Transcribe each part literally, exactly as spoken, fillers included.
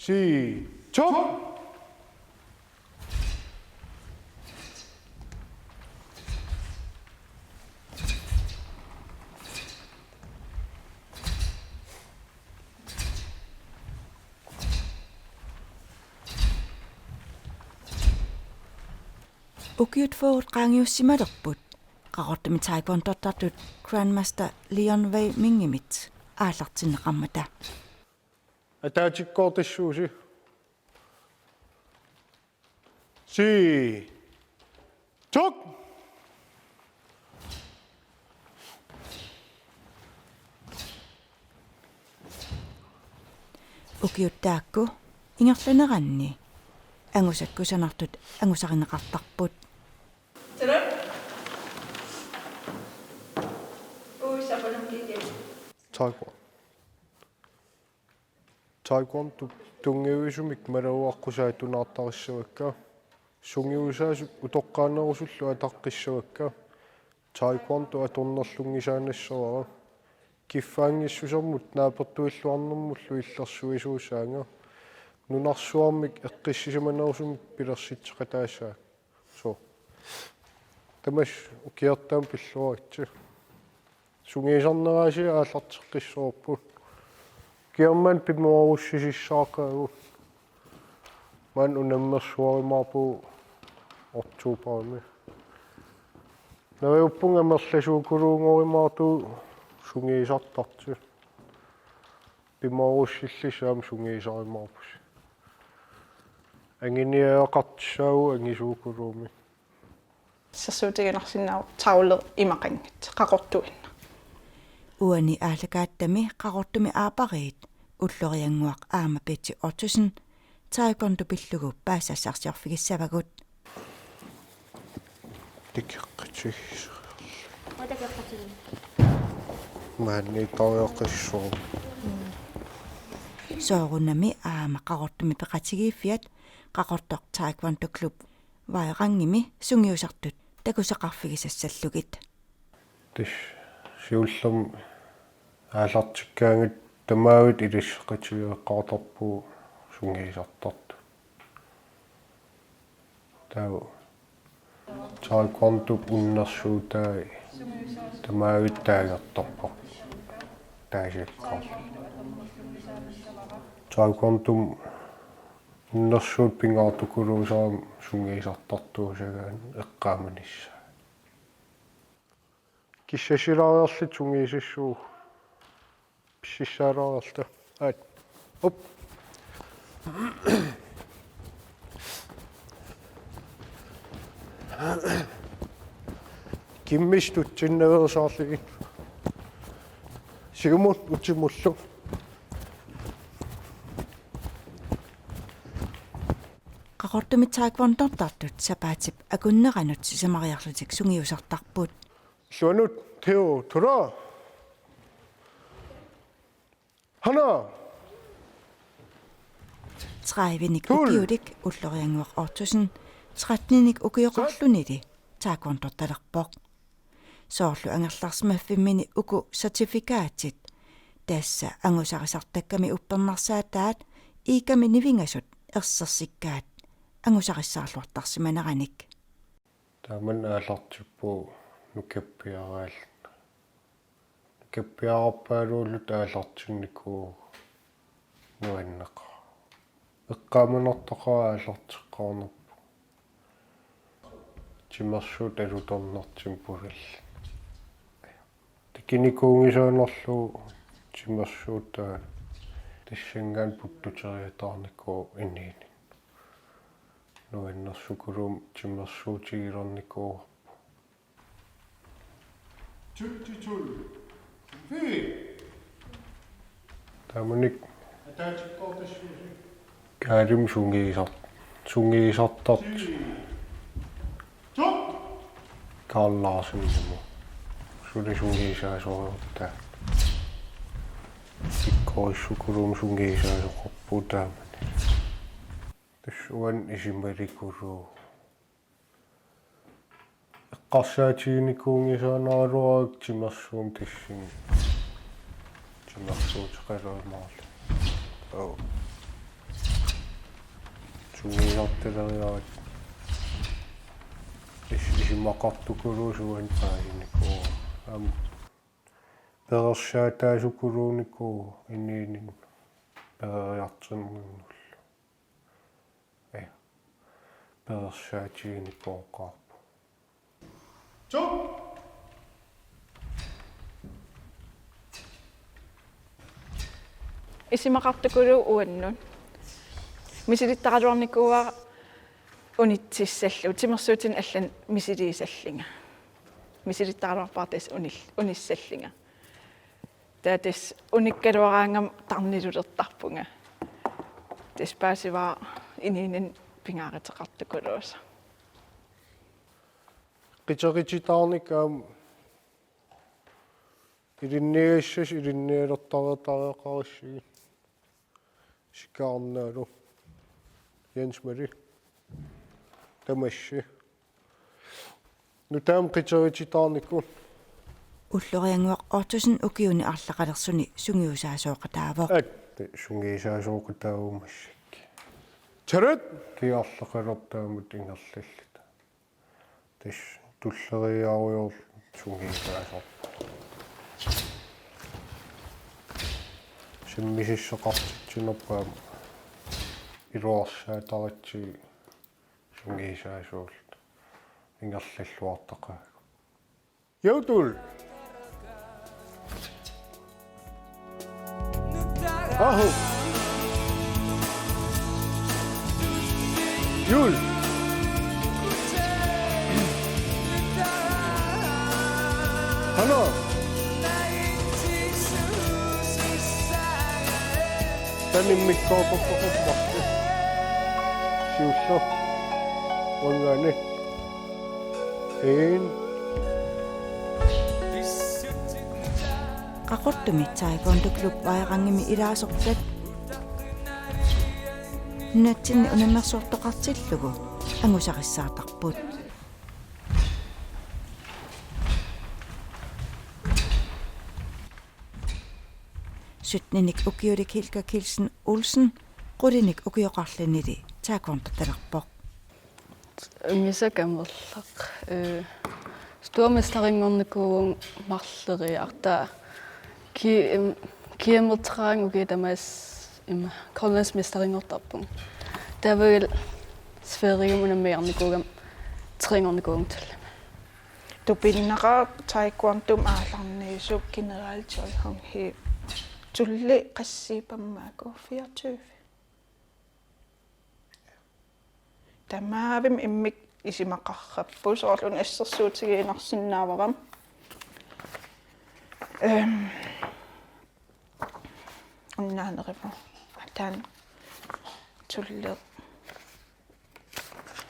Sii. Tok. Ukiut fyrret qaangiussimalerput Qaqortumi taekwondortartut Grandmaster Leon Wei Mingimit aallartinneqarmata. Ataatikkoortissuusi. Sii. Tok. Ukiut taakku ingerlaneranni angusat kusanartut angusarineqartarput. Taekwondo. Taekwondo tunngavisumik malugaqqusaat tunaartarissavakka. Sungiusaasut utoqqaanerusullu ataqqissavakka. Taekwondo atornerlunngisaannassavara. Kiffaanngissusermut naapertuilluarnermullu illersuisuusaanga. Nunarsuarmik eqqissisimanerusumik pilersitseqataassaanga. Suu. Tamassi ukiortaami pilluaritsi. Sungiusarnerup aasiit aallarteqqissavarput. Ukiormanna pimoorussisissaaqqaagut. Maanna unammersuarumaarpugut oktoberimi. Neriuppunga amerlasuukuluunngorumaartugut sungiusartartut. Pimoorussillissat aamma sungiusarumaarpusi. Anguniagaqartussaavugut angisuukuluumik. Assersuutiginarsinnaavoq tavler imaqanngitsoq Qaqortuinnaq. Uani aallakaattami Qaqortumi aappariit Ulloriannguaq aamma Betty Ottosen taekwondo pillugu paasisassarsiorfigissavagut. Takeqqatigiiseriarlugit. Maaniittoriaqissuuvoq. Soorunami aamma Qaqortumi peqatigiiffiat Qaqortoq Taekwondo Klub Vairangimi sungiusartut takusaqarfigisassallugit. Tassa siullermik aallartikkaangat tamavitta ilisseqatigeeqqaartarpugut sungiusartartut. Taava taekwondop unnersuutai tamavitta taagartarpakka taasiakkaarlugit. Taekwondop unnersuut pingaartikuluusarami sungiusartartuusagaanni eqqaamanissaa. Kissassilaariarluta sungiusassuugut. Pississaalaariarluta. Aat. Op. Kimmisut tutsinnaveersaarlugit. Siumut utimullu. Qaqortumi taekwondortartut sapaatip akunneranut sisamariarlutik sungiusartarput. Illuanut Theo Tura. Hana. Tredivenik Tul. Ukiulik Ulloriannguaq Ottosen, tretteninik ukioqarlunili taekwondortalerpoq. Soorlu angerlarsimaffimmini uku certificatit, tassa angusarisartakkami uppernarsaataat iikkami nivingasut ersersikkaat angusarissaarluartarsimaneranik. Taamani aallartippugut nukappiaraal-, nukappiararpaaluulluta aallartinnikuuvugut nuanneqaaq. Eqqaamanartoqaaq aallarteqqaarnerput. Timersuut alutornartumik pulalluni. Takunikuunngisaanerlugu timersuut taava tassanngaannaq puttuteriataarnikuuvoq inuuninni. Nuannersukulummik timersuutigilernikuuarput. Tuttitul. Fii. Taamanikkut. Ataatikkoortissuusi. Kaalimik sungiusar-, sungiusartartut. Sii. Tok. Karl Larsenimut. Suli sungiusaasoreertaa. Tikkorissukulummik sungiusaasoqarpugut taamani. Tassa uani isumalikuluuvoq. Eqqarsaatiginikuunngisaannaraluarpara timersuummik tassani. Timersuuteqaluarmaarluni. Aap. Sungiusartileriarakku is-, isumaqartukuluusoq uani paasinikuuara. Aamma perorsaataasukuluunikuuvoq inuuninni peroriartorninnullu. Ja. Perorsaatiginikuuvoq. Isumaqartukuluuvoq uannut. Misilittaraluarnikuuara unitsissallugu, timersuutinik allanut misiliisallunga. Misilittaraluarpara tassa unil-, unissallunga. Taava tassa unikkaluaraangama tarnilulertarpunga. Tassa paasivara inuuninni pingaaruteqartukuluusoq. Qiterititaarnikkut aamma ilinniagassasut ilinnialertareertareeqqarissigit. Sikaarnaalu. Jens Mari. Tamassi. Nutaamik qiterititaarnikkut. Ulloriannguaq Ottosen ukiuni arlaqalersuni sungiusaasooqataavoq. At, sungiusaasooqataavoq massakkut. Tarat! Kisianni arlaqalertaamut ingerlalluta. Tassa tulleriiaarujoorluta sungiusaasoq. Sammisissaqartitsinerput aamma iluarsaataratsigit sungiusaasuulluta ingerlalluartaqaagut. Joutul. Ahu. Jul. Hallo. Taanna immikkoortortoqarpoq. Siulleq. Uanngaanniit. En. Qaqortumi Taekwondo Klub Vairangimi ilaasortat nunatsinni unammersuartoqartillugu angusarissaartarput. Syttenik ukiulik Hilka Kielsen Olsen, qulinik ukioqarlunili taekwondotalerpoq. Ungisaq amerlaq. Øh, stormesterinngornikuuvunga marloriarta. Ki-, em, kiammerteraanga ukiut tamaasa ima grønlandsmesterinngortarpunga. Taavalu sfærigami unammiarnikuugama trinngornikuuvunga tullimi. Tupinnaqaaq taekwondomi aallarniusup General Choi Hong Hee. Tulliit qassiippat aamma uku, fireogtyve. Tamaavimmi immikkut isumaqarput, soorlu una assersuutigiinnarsinnaavara. Øhm, unnaaneruvoq. Taanna tulleq.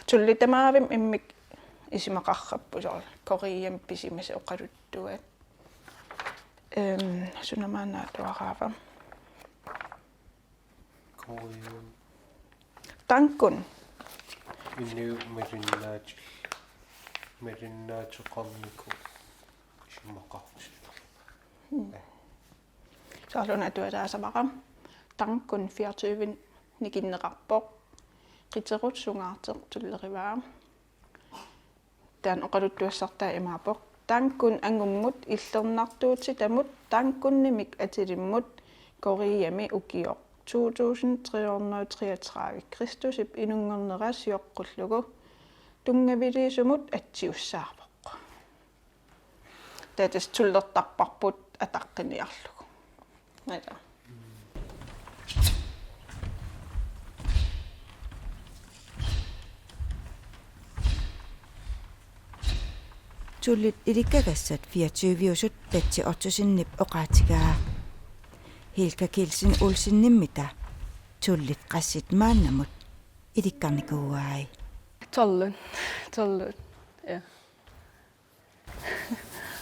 Tulliit tamaavimmi immikkut isumaqarput, soorlu Koreami pisimasut oqaluttuat. Øhm, suna maanna atuaraava? Koreami. Dankun. Inuit malinnaatit-, malinnaateqarnikut isumaqartillugu. Mm. Soorlu una atualaassavara. Dankun fireogtyve nikinneqarpoq. Qiterut sungaarteq tullerivaa. Taanna oqaluttuassartaa imaappoq: Dankun angummut, illernartuutitamut, Dankunimik atilimmut, Koreami ukioq to tusind tre hundrede treogtredive Kristusip inunngornera sioqqullugu, tunngaviliisumut atsiussaavoq. Taava tassa tullertarparput ataqqiniarlugu. Aja. Tullit ilikkagassat fireogtyviusut Betty Ottosenip oqaatigaa. Hilka Kielsen Olsenimmita tullit qassit maannamut ilikkarnikuuai. Tolv. Tolv. Ja.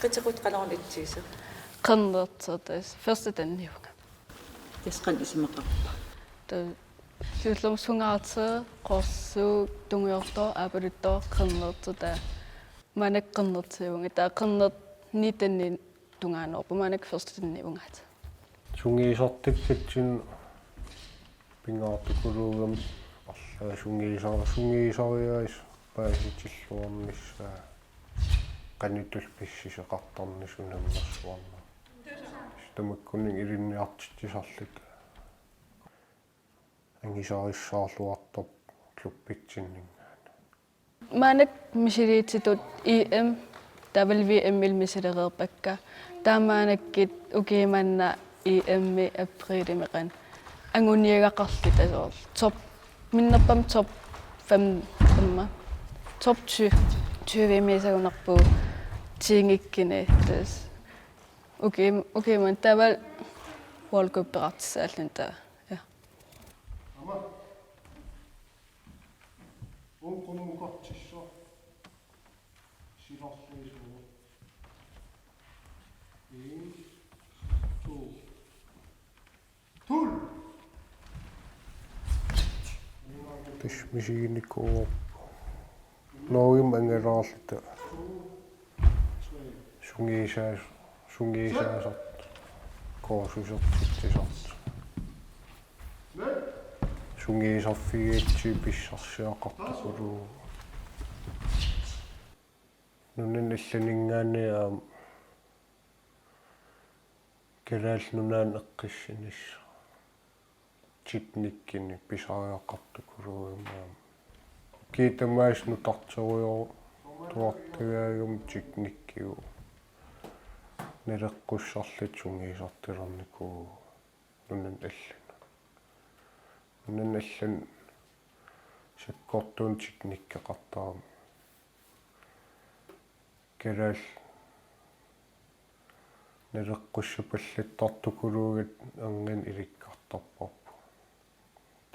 Qitequtaq qanoruna ittuusoq? Qernertoq, tassa førstedanniuvunga. Tassa qanoq isumaqarpa? Taava siullermik sungaartoq, qorsuup tungujortoq, aappaluttoq, qernertoq, taava maannakkut qernertoq ivunga, taava qernertoq nitteninik tungaanoorpunga, maannakkut førstedanniuvunga. Sungiusartakkatsinnut pingaartukuluugami arla-, Sungiisa-, sungiisariaaseq paasitilluarnissaa qanittussaq pissiseqartarnissaq unammersuarneq. Tamakkununnga ilinniartitsisarlugit angusarissaarluartarpoq klubbitsinninngaanniit. Maannakkut misiliitsitut E M, taavalu V M-illu misilereerpakka. Taava maannakkut ukiumanna E M-i aprilimi qanoq anguniagaqarluta soorlu. Top, minnerpaamik top fem, femma. Top tyve, tyve-miisagunarpugut tiingikkuni tassa. Ukium-, ukiumanna taavalu World Cup-eqartussaalluni taava. Ja. Aamma. Uku qummukatsinni silarliisugut. En, to, tolv. Tassa misiginikuuarput. Norgemi angalaarluta. Sungiisaa-, sungiisaasartut. Kursusertitsisartut. Sungiisarfigigatsigit pissarsiaqartukuluuvoq. Nunani allaninngaanniit aamma Kalaallit Nunaanni eqqissinissaa. Teknikkinik pisariaqartukuluuvoq aamma. Ukiut tamaasa nutarterujussuartagaagami teknikkikkut naleqqussarluta sungiisartalernikuuvugut nunani allani. Nunani allani sakkortuumik teknikkeqartarami. Kalaallit naleqqussapallattartukuluugatta erniinnaq ilikkartarparput.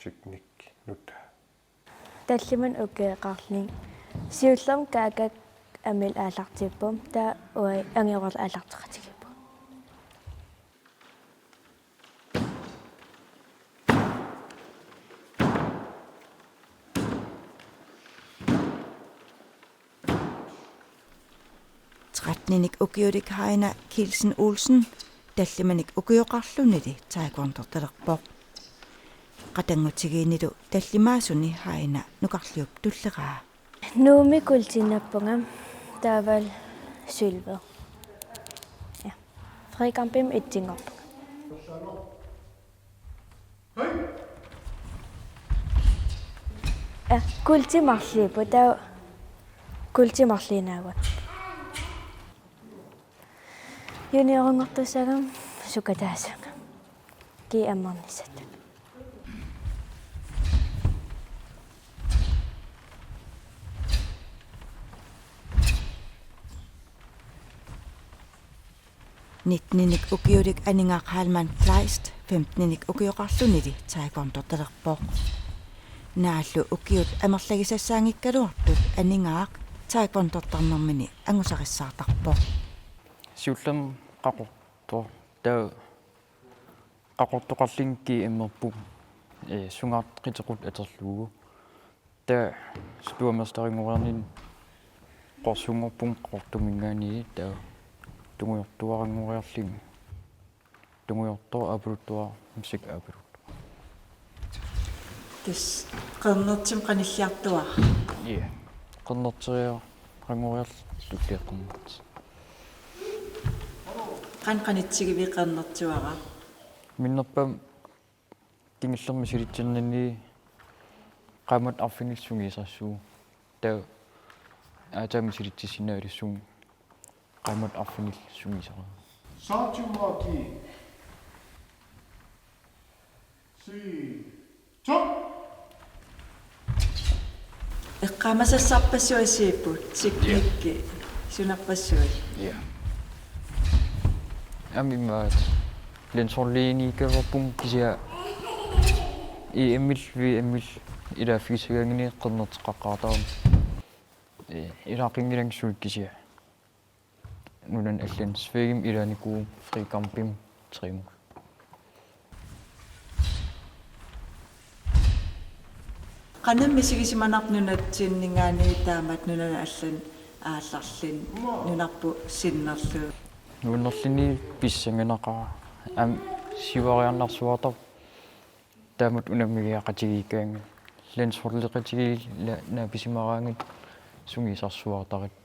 Teknikki nutaaq. Tallimanik ukioqarluni. Siullermik Kaakak Amil aallartippoq. Taava uagut angerorlu aallarteqatigiippugut. Tretteninik ukiulik Heina Kielsen Olsen tallimanik ukioqarlunili taekwondortalerpoq. Qatanngutigiinnilu tallimaasuni Heina nukarliup tulleraa. Nuummi kuultiinnappunga taavalu sølvi. Ja. Frikampimi ettinngorpunga. Ja, kuulti marluupput, taava kuulti marluinnaagami. Juniorinngortussaagami sukataassaanga. G M-ernissatta. Nitteninik ukiulik Aningaaq Heilmann Kleist femteninik ukioqarlunili taekwondortalerpoq. Naallu ukiut amerlagisassaanngikkaluartut Aningaaq taekwondortarnermini angusarissaartarpoq. Siullermik qaqortoq, taava qaqortoqarluni G M-erpunga, ee, sungaartoq qiteqqut atorlugu. Taava stormesterinngoriarluni qorsunngorpunga qaqortuminngaanniit, taava tungujortuaranngoriarluni tungujortoq aapaluttuarami, sik aapaluttuarami. Tassa qernertumik qanilliartuara. Ja. Qernerteriaranngoriarlunga tullia qernertoq. Qanoq qanitsigivit qernertuara? Minnerpaamik kingullermik misilitsinninni qaammatit arfinillit sungiusarsuugut. Taava aatsaat misilitsissinnaalersugut qaammatit arfinillit sungiusarput. Saatsimaki. Si. Top. Eqqaamasassarpassuit assigiipput, teknikki, ja, sunaapassuit. Ja. Aamma imaat landsholdiunikkaluarpunga kisianni E M-illu V M-illu ilaaffigisagaanni qernerteqqaartarami. Ee, ilaaqqinngilanga suli kisianni. Nunani allani Svegemi ilaanikuuvoq frikampimi trimut. Qanoq misigisimanarpa nunatsinninngaanniit taamatut nunani allani aallarluni, nunarput sinnerlugu? Nuannerluni pissanganaqaaq, aamma siuariarnarsuartarpoq taamatut unammigiaqatigiikkaangat. Landsholdeqatigiillu naapisimaraangat sungiusarsuartarakku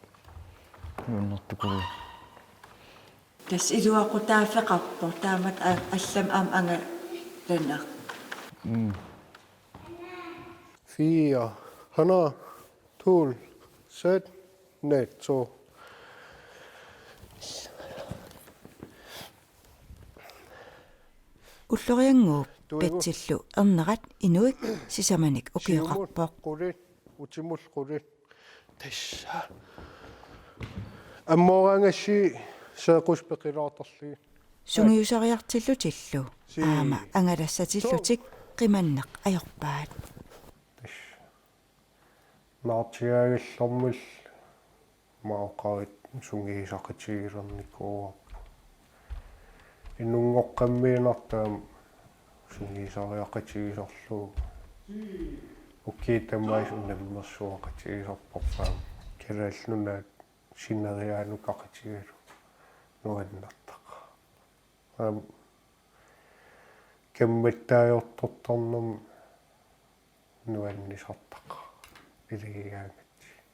nuannertukuuvoq. Tassa iluaqutaaffeqarpoq taamatut a-, allamik aamma angalaneq. Mm. Fire. Hanna. Tul. Sæt. Net. To. Ulloriannguup Petsillu ernerat inuit sisamanik ukioqarpoq. Qulit, utimut qulit. Tassa. Ammooraangassi seeqqus peqilaartarlugit. Sungiusariartillutillu aamma angalassatillutik qimanneq ajorpaat. Tassa. Naartigaagallarmillu maoqarit sungiusaqatigilernikuuarput. Inunngoqqammiinnartaam sungiusariaqatigisarlugu. Ukiut tamaasa unammersuaqatigisarparput aamma. Kalaallit Nunaat sineriaanukaqatigalugu nuannertaqaaq. Aamma kammattaajortortarnermik nuannisartaqaaq iligigaangatsigit.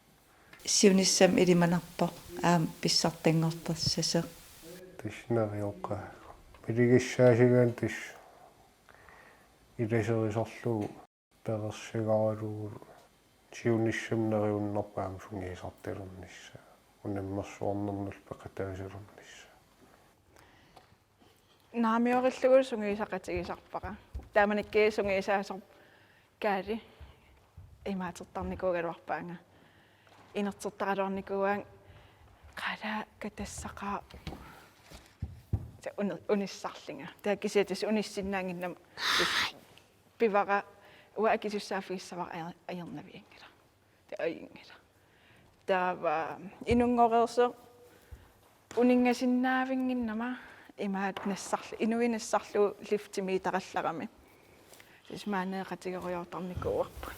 Siunissami ilimanarpoq aamma pissartanngortassasoq. Tassa neriuqaagut. Miligissaasingaanni tassa ilaserisarlugu perersagaralugu siunissami neriunnerpaaq aamma sungiusartalernissaa. Unammersuarnermullu peqataasalernissaa. Naamiorillugu sungiusaqatigisarpara. Taamanikkut sungiusaasoq Kaali imaatertarnikuugaluarpaanga. Inertertaraluarnikuuaanga qala katassaqaa. Tassa uni-, unissarlunga. Taava kisianni tassa unissinnaannginnama tassa pivara uanga akisussaaffigissavara ajor-, ajornavianngilaq. Taava ajunngilaq. Taava inunngoreersoq uninngasinnaavinnginnama imaattoq nassarlu-, inuit nassarlugu liftimiittarallarami. Tassa maaneeqatigerujoortarnikuuarput.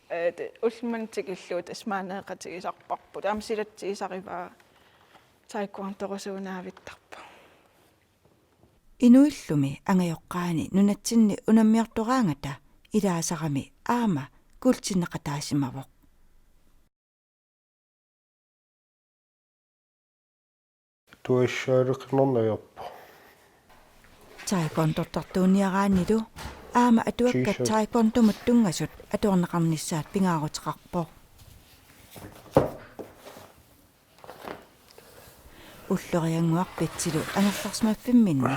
Ee, te-, ullumimut tikillugu tassa maaneeqatigisarparput. Aamma silatsigisarivaa taekwondorusuunaavittarpoq. Inuillumi angajoqqaani nunatsinni unammiortoraangata ilaasarami aamma kuultinneqataasimavoq. Atuassaaleqinerneq ajorpoq. Taekwondortartuunniaraannilu aamma atuakkat taekwondomut tunngasut atuarneqarnissaat pingaaruteqarpoq. Ulloriannguaq Petsilu angerlarsimaffimminni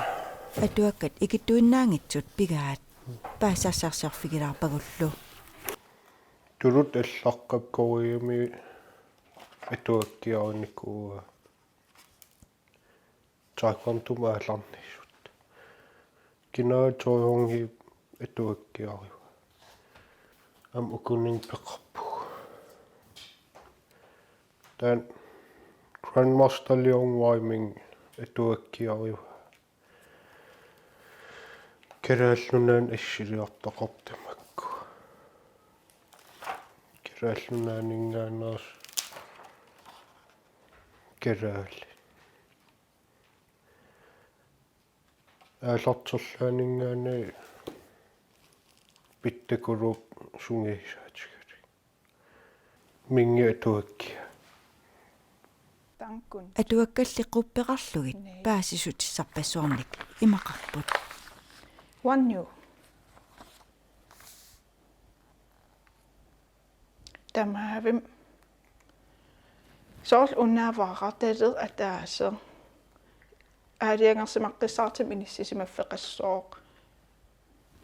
atuakkat ikittuinnaanngitsut pigaat paasisassarsiorfigilaarpagullu. Tuluttut allaqqap Koreami atuakkiarinikuuaa. Taekwondomut aallarnisut. Kina Choi Hong Hee atuakkiarivaa. Aamma ukuninnga peqarpugut. Taanna Grandmaster Leon Wai Ming atuakkiarivaa. Kalaallit Nunaanni assiliartoqartut tamakku. Kalaallit Nunaanninngaanneersut kalaallit. Aallarterlaanninngaanniit Pittakuluup sungiusaatigalugu. Mingi atuakkiaa. Tankun. Atuakkalli quppeqarlugit paasissutissarpassuarnik imaqarput. Wanyu. Tamaavim. Soorlu una vaarartaler ataaseq. Aalajangersimaqqissaartumik inissisimaffeqassooq.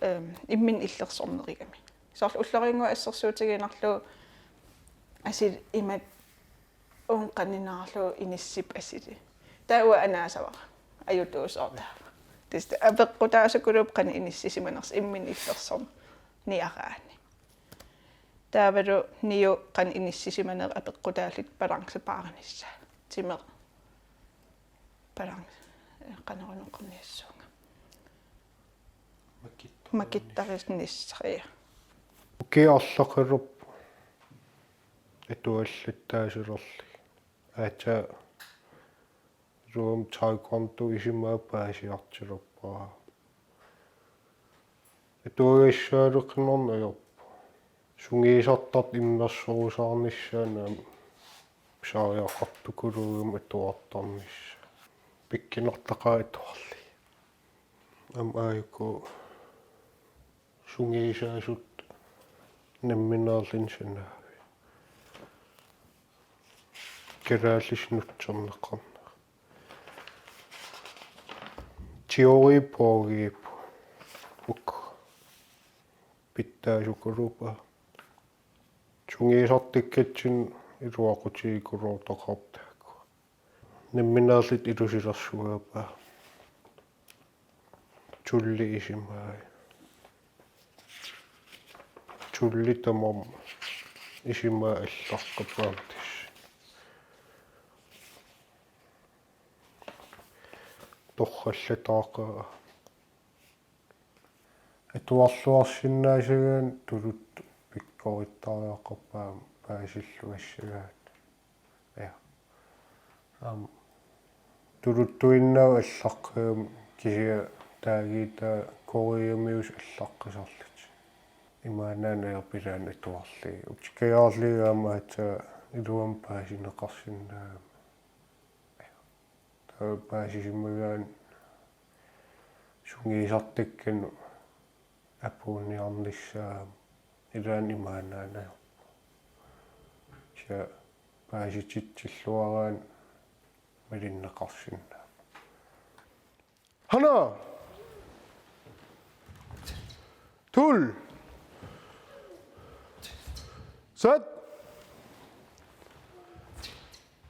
Ehm, imminut illersornerugami. Soorlu ulloriannguaq assersuutigiinnarlugu asuli imatut uunga qaninaarlugu inissip asuli. Taava uanga anaasavara. Ajutuusoortaava. Tassa apeqqutaasukuluupput qanoq inissisimanersoq imminut illersorniaraanni. Taavalu niu qanoq inissisimanerit apeqqutaallutik balancepaarinissaq. Timeq balance, qanoruna oqarniassuunga. Makittarinissaq, ja. Ukiut arlaqalerput atuallattaasilerlugit. Aatsaat iluamik taekwondo isumaga paasiartulerpoq. Atuagassaareqinarneq ajorpoq. Sungiusartartut immersorusaarnissaannut aamma pisariaqartukuluugami atuartarnissaa. Pikkunartaqaaq atuarlugit. Aamma aajuku sungiusaasut nammineerluni sanaaviuk. Kalaallisut nutserneqarnerat. Teori pågiver. Uk. Pitsaasukuluuppoq. Sungiusartakkatsinni iluaqutigigukuluuteqarpoq taakku. Nammineerluta ilusilersugaappaat. Tulliit isumaat. Tulliit tamarmik isumaat allaqqapaat tassa. Torrallataaqaaq. Atuarluarsinnaasagaanni tuluttut pikkorittariaqarpaat paasilluassagaanni. Ja. Aamma tuluttuinnaat allaqqagami kisianni taagiitaa koriamius allaqqisarlutik. Imaannaanngilaq pilaanni atuarlugit. Utikajaarlugit aamma aatsaat iluamik paasineqarsinnaagami. Taava paasisimagaanni sungiusartakkanut apuunniarnissaa ilaanni imaannaanngilaq. Kisianni paasititsilluaraanni malinneqarsinnaavoq. Hana! Tul! Sat!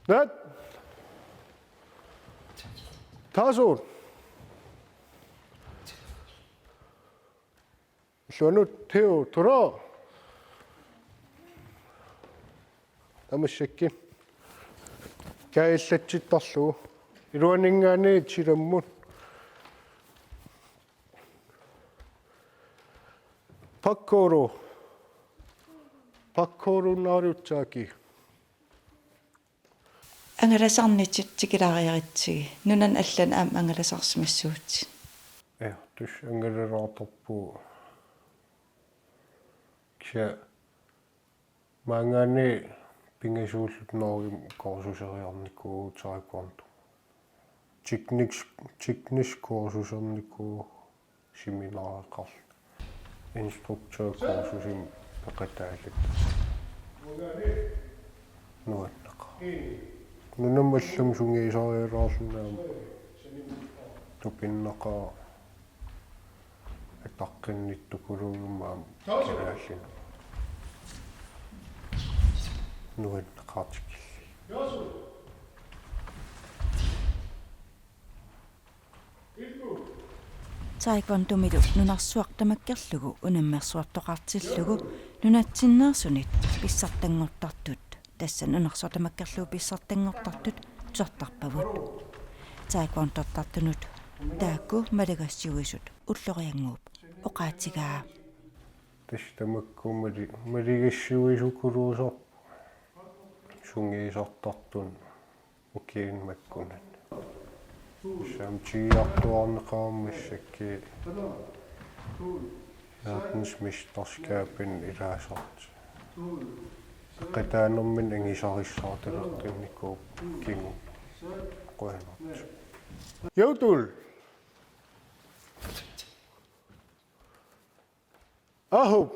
Nat! Taasuun! Illuanut tiu turo. Tamassakkut. Kaajallatsittarlugu. Iluaninngaanniit silammut. Pakkuru. Pakkurunnaarutsaakkit. Angalasarnitit tikilaariaritsigit. Nunani allani aamma angalasarsimassuutit. Ja, tassa angalalaartarpugut. Kisianni maanngaanniit pingasuulluta Norgemi kursuseriarnikuuvugut taekwondo. Teknisk, teknisk kursusernikuuvugut seminareqarluta. Instruktørkursusimi peqataalluta. Nuanneqaaq. Nunami allami sungiusarialaarluni aamma tupinnaqaaq ataqqinnittukuluugami aamma kalaallini. Nuanneqaaq tikillugu. Taekwondomilu nunarsuaq tamakkerlugu unammersuartoqartillugu nunatsinneersunit pissartanngortartut, tassa nunarsuaq tamakkerlugu pissartanngortartut tusartarpavut. Taekwondortartunut taakku maligassiuisut Ulloriannguup oqaatigaa. Tassa tamakku mali-, maligassiuisukuluusarput sungiusartartut ukiuni makkunani. Tassami tigiartuaarneqarami massakkut verdensmesterskabini ilaasartut. Peqataanermini angusarissaartaleqqinnikuupput kingumut. Qujanartoq. Joutul. Ahup.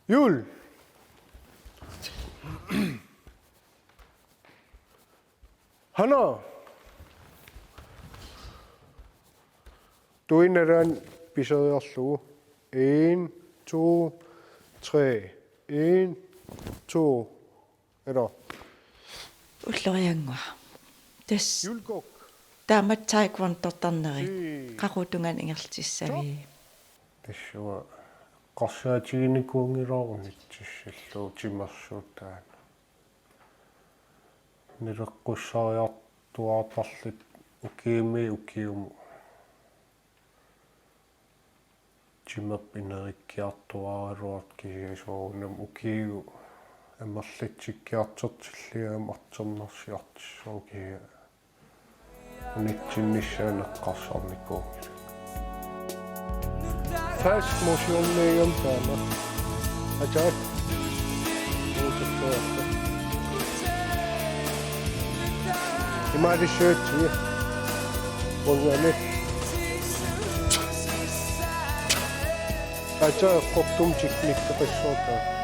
Jul. Hana. Tuinnaraan pisariarlugu. En, to, tre. En, to. Ero. Ulloriannguaq. Tassa. Julkok. Taamatut taekwondortarnerit. Ii. Qaqugu tungaanut ingerlatissaviuk? Tassa uanga eqqarsaatiginikuunngilara unitsissallugu timersuutaanut. Naleqqussariartuaartarluta ukiumiit ukiumut. Timerput ineriartuaaraluartoq kisianni soorunami ukiut amerlatsikkiartortillugit aamma artornarsiartussooq kisianni. unitsinnissaanut eqqarsarnikuunngilagut. Fast motioniugami taama. Ataa. Uutsattaarta. Imaalissuutsi. Unnani. Ataa eqqortumik teknikkeqassaaq.